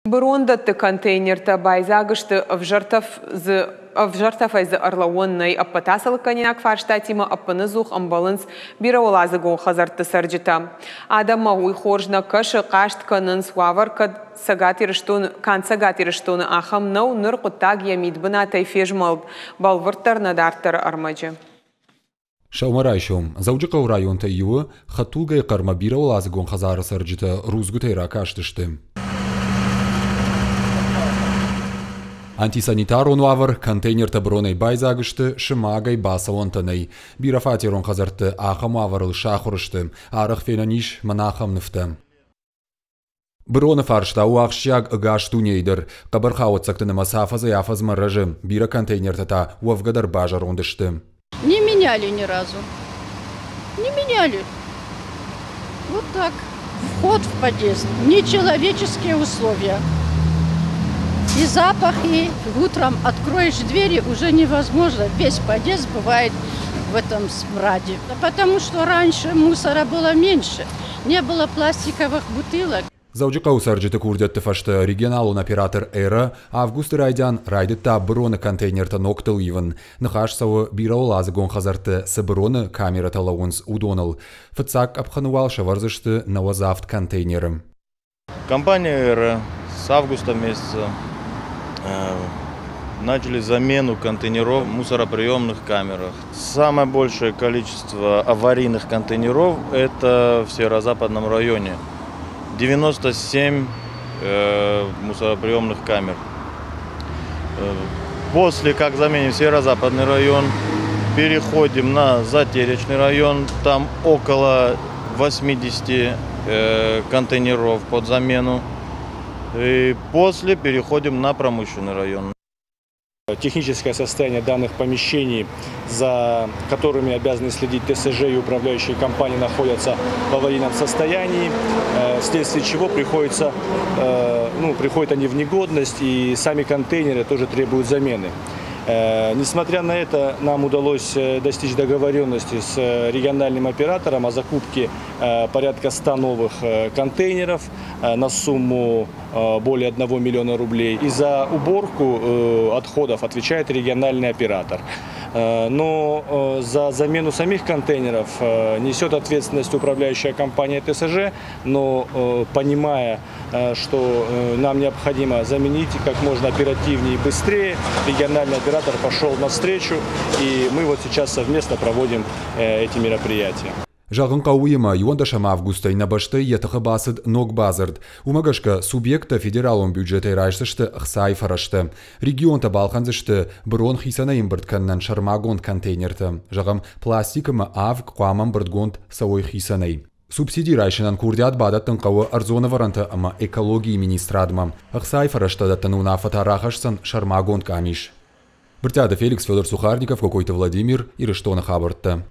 Бырондӕтты контейнертӕ байдзаг сты, ӕвзӕр тӕф дзы ӕвзӕр тӕфӕй дзы ӕрлӕууӕн нӕй. Ӕппӕт ацы лыггӕнинаг фарстатимӕ ӕппыныдзух ӕмбӕлынц бирӕуӕладзыгон хӕдзӕртты цӕрджытӕ. Адӕммӕ уый хорз нӕ кӕсы, хъаст кӕнынц. Уавӕр кӕд Цӕгат Ирыстоны, канд Цӕгат Ирыстоны ахӕм нӕу, ныр хъуыддаг йӕ мидбынатӕй фезмӕлд. Бӕлвырддӕр нӕ дарддӕры ӕрмӕджы. Сӕумӕрайсом Дзӕуджыхъӕуы районтӕй иуы хӕдтулгӕйы хъӕрмӕ бирӕуӕладзыгон хӕдзары цӕрджытӕ рудзгуытӕй ракастысты. Антисанитарон уавӕр, контейнертӕ бронӕй байдзаг сты, сымагӕй бацӕуӕнтӕ нӕй. Бирӕфатерон хӕдзӕртты ахӕм уавӕрыл сахуыр сты. Арӕх фенӕн ис мӕнӕ ахӕм нывтӕ. Быроны фарста у ахсджиаг ӕгас дунейы дӕр. Хъӕбӕр хауӕццӕгты нымӕц афӕдзӕй-афӕдзмӕ рӕзы, бирӕ контейнертӕ та уӕвгӕ дӕр базӕронд сты. Не меняли ни разу. Не меняли. Вот так. Вход в подъезд. Нечеловеческие условия. И запахи. Утром откроешь двери, уже невозможно. Весь подъезд бывает в этом смраде. Потому что раньше мусора было меньше. Не было пластиковых бутылок. Дзӕуджыхъӕуы цӕрджыты курдиӕтты фӕстӕ регионалон оператор «Эра» августы райдиан райдыдта быроны контейнертӕ ногтыл ивын. Ныхас цӕуы бирӕуӕладзыгон хӕдзӕртты цы быроны камерӕтӕ лӕууынц, уыдоныл. Фыццаг къӕпхӕны уал сӕвӕрдзысты 97 контейнеры. Компания «Эра» с августа месяца начали замену контейнеров в мусороприемных камерах. Самое большее количество аварийных контейнеров – это в северо-западном районе. 97 мусороприемных камер. После как заменим северо-западный район, переходим на Затеречный район. Там около 80 контейнеров под замену. И после переходим на промышленный район. Техническое состояние данных помещений, за которыми обязаны следить ТСЖ и управляющие компании, находятся в аварийном состоянии, вследствие чего приходят они в негодность, и сами контейнеры тоже требуют замены. Несмотря на это, нам удалось достичь договоренности с региональным оператором о закупке порядка 100 новых контейнеров на сумму более 1 миллиона рублей. И за уборку отходов отвечает региональный оператор. Но за замену самих контейнеров несет ответственность управляющая компания ТСЖ, но понимая, что нам необходимо заменить как можно оперативнее и быстрее, региональный оператор пошел навстречу, и мы вот сейчас совместно проводим эти мероприятия. Зӕгъын хъӕуы уыимӕ, 11 августӕй нӕ бӕстӕйы йӕ тыхы бацыд ног бадзырд. Уымӕ гӕсгӕ субъекттӕ федералон бюджетӕй райсдзысты ӕхцайы фӕрӕзтӕ. Регионтӕ балхӕндзысты бырон хицӕнӕй ӕмбырд кӕнынӕн сӕрмагонд контейнертӕ. Зӕгъӕм, пластик ӕмӕ авг хъуамӕ ӕмбырдгонд цӕуой хицӕнӕй. Субсиди райсынӕн курдиат бадӕттын хъӕуы ӕрдзон ӕвӕрӕнтӕ ӕмӕ экологийы министрадмӕ. Ӕхцайы фӕрӕзтӕ дӕттыны уынаффӕтӕ рахӕсдзӕн сӕрмагонд къамис. Брытъиаты Феликс, Федор Сухарников, Кокойты Владимир, Ирыстоны хабӕрттӕ.